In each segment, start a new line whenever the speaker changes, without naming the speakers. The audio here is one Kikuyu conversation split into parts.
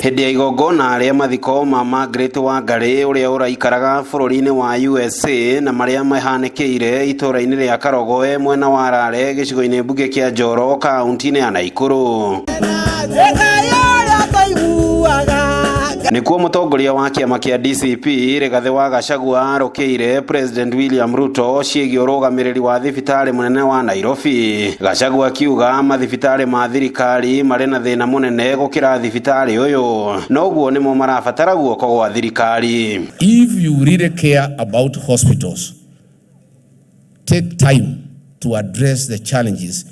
Hĩndĩ ya igongona rĩa mathiko ma Margaret Wangari ũrĩa ũraikaraga bũrũri-inĩ wa USA na marĩa mahanĩkĩire itũũra-inĩ rĩa Karogoe mwena wa Rare gĩcigo-inĩ mbunge kĩa Njoro kaunti-inĩ ya Naikuru. Nĩkuo mũtongoria wa kĩama kĩa DCP Rigathĩ wa Gachagua arũkĩire President William Ruto ciĩgiĩ ũrũgamĩrĩri wa thibitarĩ mũnene wa Nairobi. Gachagua akiuga mathibitarĩ ma thirikari marĩ na thĩna mũnene gũkĩra thibitarĩ ũyũ, noguo nĩmo marabatara guoko gwa thirikari.
If you really care about hospitals, take time to address the challenges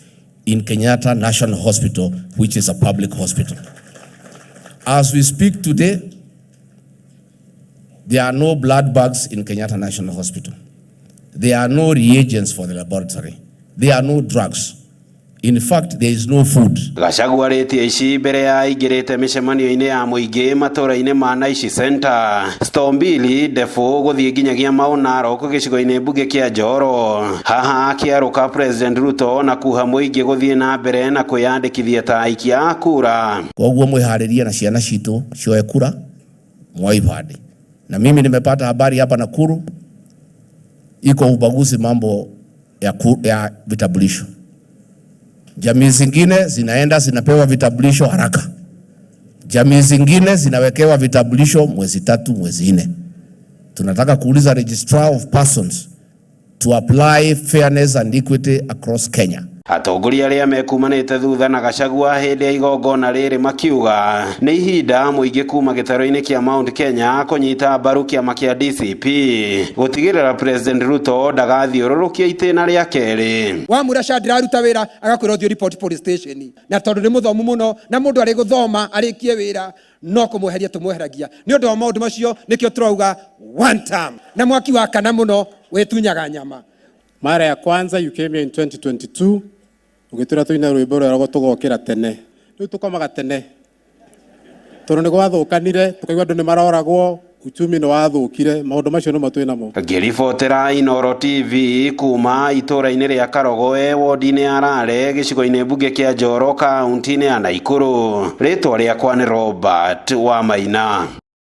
in Kenyatta National Hospital, which is a public hospital. As we speak today, there are no blood bags in Kenyatta National Hospital. There are no reagents for the laboratory. There are no drugs. In fact, there is no food.
Gachagua arĩtie ici mbere ya aingĩrĩte mĩcemanio-inĩ ya mũingĩ matũũra-inĩ ma Naishi Center, Stombili, Ndefu gũthiĩ nginyagia Mau Narok gĩcigo-inĩ mbunge kĩa Njoro. Haha akĩarũka President Ruto na kuha mũingĩ gũthiĩ na mbere na kwĩyandĩkithia ta aikia a kura.
Koguo mwĩharĩrie na ciana citũ cioe kura mwoe ibandĩ. Na mimi nimepata habari hapa Nakuru iko ubaguzi mambo ya vitambulisho. Jamii zingine zinaenda zinapewa vitambulisho haraka, jamii zingine zinawekewa vitambulisho mwezi 3, mwezi 4. Tunataka kuuliza Registrar of Persons to apply fairness and equity across Kenya.
Atongoria arĩa mekumanĩte thutha na Gachagua hĩndĩ ya igongona rĩrĩ makiuga nĩ ihinda mũingĩ kuma gĩtarũ-inĩ kĩa Mount Kenya kũnyita mbaru kĩama kĩa DCP gũtigĩrĩra President Ruto ndagathiũrũrũkia itĩna rĩa kerĩ.
Wamwĩra SHA ndĩraruta wĩra, agakwĩra ũthiĩ report police station, na tondũ nĩ mũthomu mũno na mũndũ arĩ gũthoma arĩkie wĩra no kũmweheria tũmweheragia. Nĩ ũndũ wa maũndũ macio nĩkĩo tũrauga one term, na mwaki wakana mũno wĩtunyaga nyama.
Mara ya kwanza you came here in 2022 ũgĩtwĩra tũine rwĩmbo rweragwo tũgokĩra tene. Rĩu tũkomaga tene tondũ nĩ gwathũkanire, tũkaigua andũ nĩ maroragwo, uchumi nĩ wathũkire, maũndũ macio nĩmo twĩ namo.
Ngĩribotera Inooro TV kuma itũũra-inĩ rĩa Karogoe wodi-inĩ ya Rare gĩcigo-inĩ mbunge kĩa Njoro kaunti-inĩ ya Naikuru, rĩtwa rĩakwa nĩ Robert Wamaina.